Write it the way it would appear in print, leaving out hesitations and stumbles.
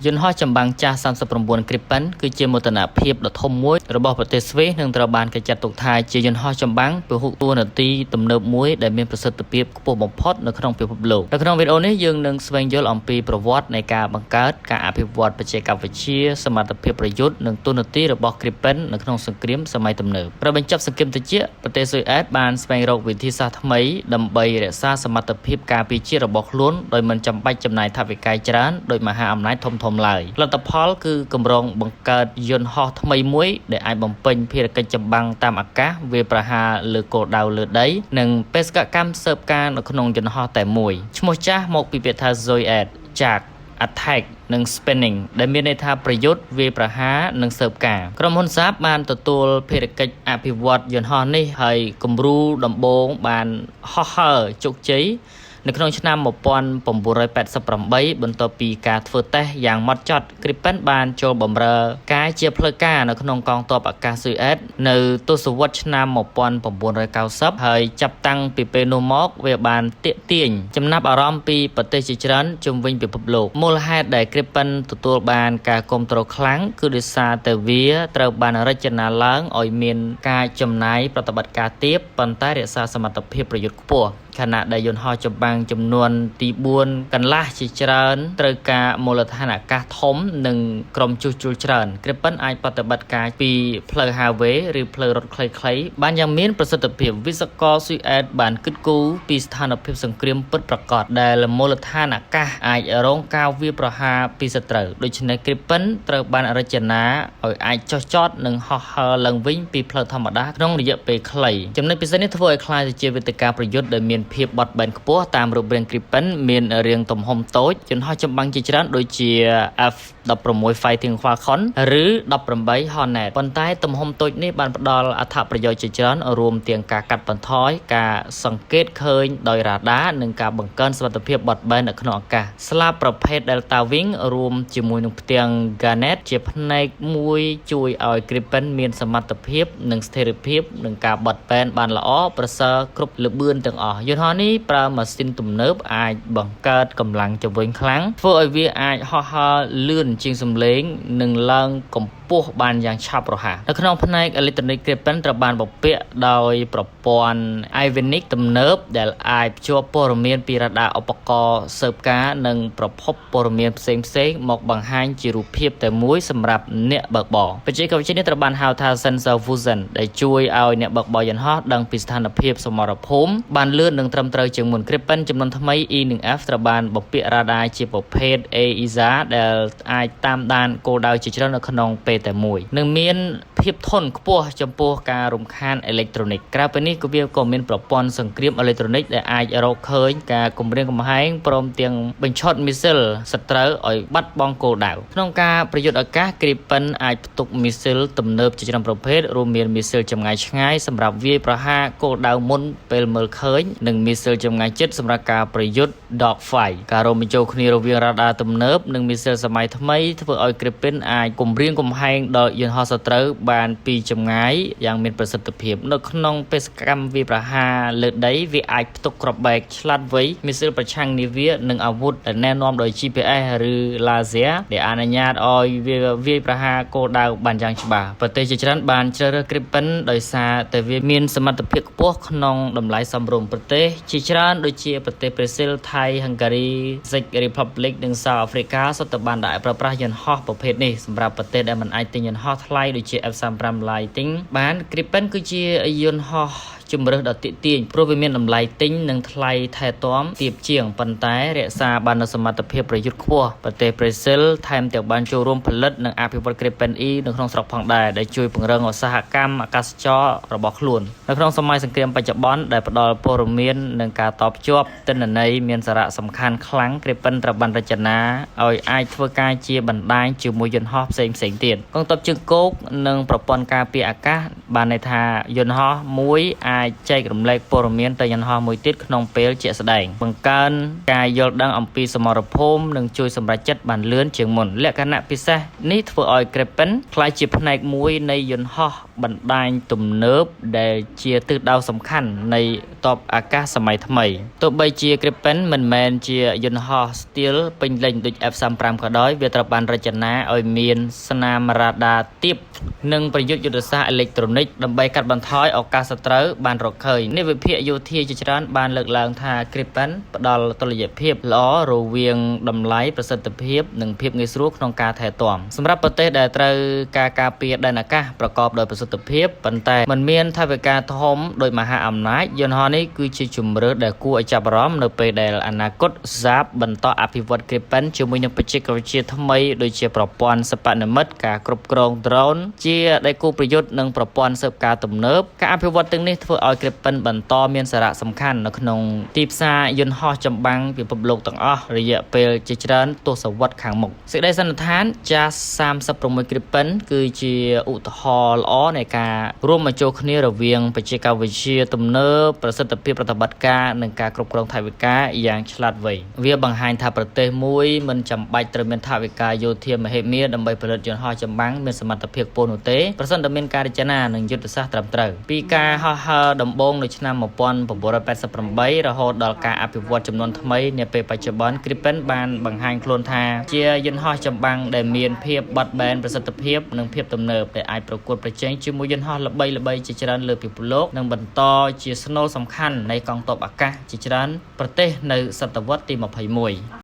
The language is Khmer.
យន្តហោះចម្បាំងចាស់39 Gripen គឺជាមោទនភាពដ៏ធំមួយរបស់ប្រទេសស្វីសនិងត្រូវបានគេចាត់ទុកថាជាយន្តហោះចម្បាំងពហុតួនាទីទំនើបមួយដែលមានប្រសិទ្ធភាពខ្ពស់បំផុតនៅក្នុងពិភពលោកនៅក្នុងវីដេអូនេះយើងនឹងស្វែងយល់អំពីប្រវត្តិនៃការបង្កើតការអភិវឌ្ឍបច្ចេកវិទ្យាសមត្ថភាពប្រយុទ្ធនិងតួនាទីរបស់ Gripen នៅក្នុងសង្គ្រាមសម័យទំនើបក្រោយបញ្ចប់សង្គ្រាមត្រជាក់ប្រទេសស៊ុយអែតបានស្វែងរកវិធីសាស្ត្រថ្មីដើម្បីរក្សាសមត្ថភាពការពារជាតិរបស់ខ្លួនដោយមិនចាំបាច់ចំណាយថវិកាច្រើនដោយមហាអំណាចធំៗឡើយលទ្ធផលគឺគម្រោងបង្កើតយន្តហោះថ្មីមួយដែលអាចបំពេញភារកិច្ចចម្បាំងតាមអាកាសវាយប្រហារលើគោលដៅលើដីនិងបេសកកម្មស៊ើបការនៅក្នុងយន្តហោះតែមួយឈ្មោះចាស់មកពីពាក្យថា Zoiet ចាក attack និង spinning ដែលមានន័យថាប្រយុទ្ធវាយប្រហារនិងស៊ើបការក្រុមហ៊ុន Saab បានទទួលភារកិច្ចអភិវឌ្ឍយន្តហោះនេះហើយគំរូដំបូងបានហោះហើរជោគជ័យនៅក្នុងឆ្នាំ1988បន្ទាប់ពីការធ្វើតេស្តយ៉ាងម៉ត់ចត់ Gripen បានចូលបម្រើការជាផ្លូវការនៅក្នុងកងទ័ពអាកាសស៊ុយអែតនៅទសវត្សរ៍ឆ្នាំ1990ហើយចាប់តាំងពីពេលនោះមកវាបានទាក់ទាញចំណាប់អារម្មណ៍ពីប្រទេសជាច្រើនជុំវិញពិភពលោកមូលហេតុដែល Gripen ទទួលបានការគាំទ្រខ្លាំងគឺដោយសារតែវាត្រូវបានរចនាឡើងឲ្យមានការចំណាយប្រតិបត្តិការទាបប៉ុន្តែរក្សាសមត្ថភាពប្រយុទ្ធខ្ពស់ខណៈដែលយន្តហោះចម្បាំងចំនួនទី4កន្លះជាច្រើនត្រូវការមូលដ្ឋានអាកាសធំនិងក្រុមជួសជុលច្រើន Gripen អាចប្រតិបត្តិការពីផ្លូវ highway ឬផ្លូវរត់ខ្លីៗបានយ៉ាងមានប្រសិទ្ធភាពវិស្វករស៊ុយអែតបានគិតគូរពីស្ថានភាពសង្គ្រាមពិតប្រាកដដែលមូលដ្ឋានអាកាសអាចរងការវាយប្រហារពីសត្រូវដូច្នេះ Gripen ត្រូវបានរចនាឲ្យអាចចុះចតនិងហោះហើរឡើងវិញពីផ្លូវធម្មតាក្នុងរយៈពេលខ្លីចំណុចពិសេសនេះធ្វើឲ្យក្លាយទៅជាវេទិកាប្រយុទ្ធដែលមានភាពបត់បែនខ្ពស់តាមរូបរាង Gripen មានរាងទំហំតូចយន្តហោះចម្បាំងជាច្រើនដូចជា F-16 Fighting Falcon ឬ18 Hornet ប៉ុន្តែទំហំតូចនេះបានផ្ដល់អត្ថប្រយោជន៍ជាច្រើនរួមទាំងការកាត់បន្ថយការសង្កេតឃើញដោយរ៉ាដានិងការបង្កើនសមត្ថភាពបត់បែននៅក្នុងអាកាសស្លាបប្រភេទ Delta Wing រួមជាមួយនឹងផ្ទាំង Garnet ជាផ្នែកមួយជួយឲ្យ Gripen មានសមត្ថភាពនិងស្ថិរភាពនិងការបត់បែនបានល្អប្រសើរគ្រប់ល្បឿនទាំងអស់យន្តហោះនេះប្រើម៉ាស៊ីនទំនើបអាចបង្កើតកម្លាំងជំរុញខ្លាំងធ្វើឲ្យវាអាចហោះហើរលឿនជាងសំឡេងនិងឡើងកម្ពស់បានយ៉ាងឆាប់រហ័សនៅក្នុងផ្នែកអេឡិចត្រូនិក Gripen ត្រូវបានបំពាក់ដោយប្រព័ន្ធ Avionics ទំនើបដែលអាចភ្ជាប់ព័ត៌មានពីរ៉ាដាឧបករណ៍ស៊ើបការនិងប្រភពព័ត៌មានផ្សេងៗមកបង្ហាញជារូបភាពតែមួយសម្រាប់អ្នកបើកបរបច្ចេកវិទ្យានេះត្រូវបានហៅថា Sensor Fusion ដែលជួយឲ្យអ្នកបើកបរយន្តហោះដឹងពីស្ថានភាពសមរភូមិបានលឿននិងត្រឹមត្រូវជាងមុន Gripen ចំនួនថ្មី E និង F ត្រូវបានបំពាក់រ៉ាដាជាប្រភេទ AESA ដែលអាចតាមដានគោលដៅជាច្រើននៅក្នុងពេលតែមួយនិងមានភាពធន់ខ្ពស់ចំពោះការរំខានអេឡិចត្រូនិកក្រៅពីនេះក៏វាក៏មានប្រព័ន្ធសង្គ្រាមអេឡិចត្រូនិកដែលអាចរកឃើញការគំរាមកំហែងព្រមទាំងបញ្ឆោតមីស៊ីលសត្រូវឲ្យបាត់បង់គោលដៅក្នុងការប្រយុទ្ធអាកាស Gripen អាចផ្ទុកមីស៊ីលទំនើបជាច្រើនប្រភេទរួមមានមីស៊ីលចម្ងាយឆ្ងាយសម្រាប់វាយប្រហារគោលដៅមុនពេលមើលឃើញនិងមីស៊ីលចម្ងាយជិតសម្រាប់ការប្រយុទ្ធ dogfight ការរួមបញ្ចូលគ្នារវាងរ៉ាដាទំនើបនិងមីស៊ីលសម័យថ្មីធ្វើឲ្យ Gripen អាចគំរាមកំហែងដល់យន្តហោះសត្រូវបានពីចម្ងាយយ៉ាងមានប្រសិទ្ធភាពនៅក្នុងបេសកកម្មវាយប្រហារលើដីវាអាចផ្ទុកគ្រាប់បែកឆ្លាតវៃមីស៊ីលប្រឆាំងនាវានិងអាវុធដែលណែនាំដោយ GPS ឬ laser ដែលអនុញ្ញាតឲ្យវាវាយប្រហារគោលដៅបានយ៉ាងច្បាស់ប្រទេសជាច្រើនបានជ្រើសរើស Gripen ដោយសារតែវាមានសមត្ថភាពខ្ពស់ក្នុងតម្លៃសមរម្យប្រទេសជាច្រើនដូចជាប្រទេសប្រេស៊ីលថៃហឹងការី Czech Republic និង South Africa សុទ្ធតែបានដាក់ឲ្យប្រើប្រាស់យន្តហោះប្រភេទនេះសម្រាប់ប្រទេសដែលមិនអាចទិញយន្តហោះថ្លៃដូចជា F-35 Lightning បាន Gripen គឺជាយន្តហោះជំរើសដ៏ទាក់ទាញព្រោះវាមានតម្លៃទិញនិងថ្លៃថែទាំទាបជាងប៉ុន្តែរក្សាបាននូវសមត្ថភាពប្រយុទ្ធខ្ពស់ប្រទេសប្រេស៊ីលថែមទាំងបានចូលរួមផលិតនិងអភិវឌ្ឍ Gripen E នៅក្នុងស្រុកផងដែរដែលជួយពង្រឹងឧស្សាហកម្មអាកាសចររបស់ខ្លួននៅក្នុងសម័យសង្គ្រាមបច្ចុប្បន្នដែលផ្ដល់ព័ត៌មាននិងការតភ្ជាប់ទិន្នន័យមានសារៈសំខាន់ខ្លាំង Gripen ត្រូវបានរចនាឲ្យអាចធ្វើការជាបណ្ដាញជាមួយយន្តហោះផ្សេងៗទៀតកងទ័ពជើងគោកនិងប្រព័ន្ធការពារអាកាសបានន័យថាយន្តហោះមួយអាច អាចចែករំលែកព័ត៌មានទៅយន្តហោះមួយទៀតក្នុងពេលជាក់ស្ដែងបង្កើនការយល់ដឹងអំពីសមរភូមិនិងជួយសម្រេចចិត្តបានលឿនជាងមុនលក្ខណៈពិសេសនេះធ្វើឲ្យ Gripen ក្លាយជាផ្នែកមួយនៃយន្តហោះបណ្ដាញទំនើបដែលជាទិសដៅសំខាន់នៃទ័ពអាកាសសម័យថ្មីទោះបីជា Gripen មិនមែនជាយន្តហោះ stealth ពេញលេញដូច F-35 ក៏ដោយវាត្រូវបានរចនាឲ្យមានស្នាមរ៉ាដាទាបនិងប្រយុទ្ធយុទ្ធសាស្ត្រអេឡិចត្រូនិកដើម្បីកាត់បន្ថយឱកាសសត្រូវបានរកឃើញអ្នកវិភាគយោធាជាច្រើនបានលើកឡើងថា Gripen ផ្ដល់តុល្យភាពល្អរវាងតម្លៃប្រសិទ្ធភាពនិងភាពងាយស្រួលក្នុងការថែទាំសម្រាប់ប្រទេសដែលត្រូវការការពារដែនអាកាសប្រកបដោយប្រសិទ្ធភាពប៉ុន្តែมันមានថវិកាធំដោយមហាអំណាចយន្តហោះនេះគឺជាជម្រើសដែលគួរឲ្យចាប់អារម្មណ៍នៅពេលដែលអនាគត Saab បន្តអភិវឌ្ឍ Gripen ជាមួយនឹងបច្ចេកវិទ្យាថ្មីដូចជាប្រព័ន្ធសិប្បនិម្មិតការគ្រប់គ្រងដ្រូនជាដៃគូប្រយុទ្ធនិងប្រព័ន្ធស៊ើបការណ៍ទំនើបការអភិវឌ្ឍទាំងនេះធ្វើឲ្យ Gripen បន្តមានសារៈសំខាន់នៅក្នុងទីផ្សារយន្តហោះចម្បាំងពិភពលោកទាំងអស់រយៈពេលជាច្រើនទសវត្សរ៍ខាងមុខសេចក្តីសន្និដ្ឋាន JAS 36 Gripen គឺជាឧទាហរណ៍ល្អនៃការរួមបញ្ចូលគ្នារវាងបច្ចេកវិទ្យាទំនើបប្រសិទ្ធភាពប្រតិបត្តិការនិងការគ្រប់គ្រងថវិកាយ៉ាងឆ្លាតវៃវាបង្ហាញថាប្រទេសមួយមិនចាំបាច់ត្រូវមានថវិកាយោធាមហិមាដើម្បីផលិតយន្តហោះចម្បាំងមានសមត្ថភាពខ្ពស់នោះទេប្រសិនបើមានការរចនានិងយុទ្ធសាស្ត្រត្រឹមត្រូវពីការហោះហើរដំបូងនៅឆ្នាំ1988រហូតដល់ការអភិវឌ្ឍចំនួនថ្មីនាពេលបច្ចុប្បន្ន Gripen បានបង្ហាញខ្លួនថាជាយន្តហោះចម្បាំងដែលមានភាពបត់បែនប្រសិទ្ធភាពនិងភាពទំនើបដែលអាចប្រកួតប្រជែងជាមួយយន្តហោះល្បីៗជាច្រើនលើពិភពលោកនិងបន្តជាស្នូលសំខាន់នៃកងទ័ពអាកាសជាច្រើនប្រទេសនៅសតវត្សទី21។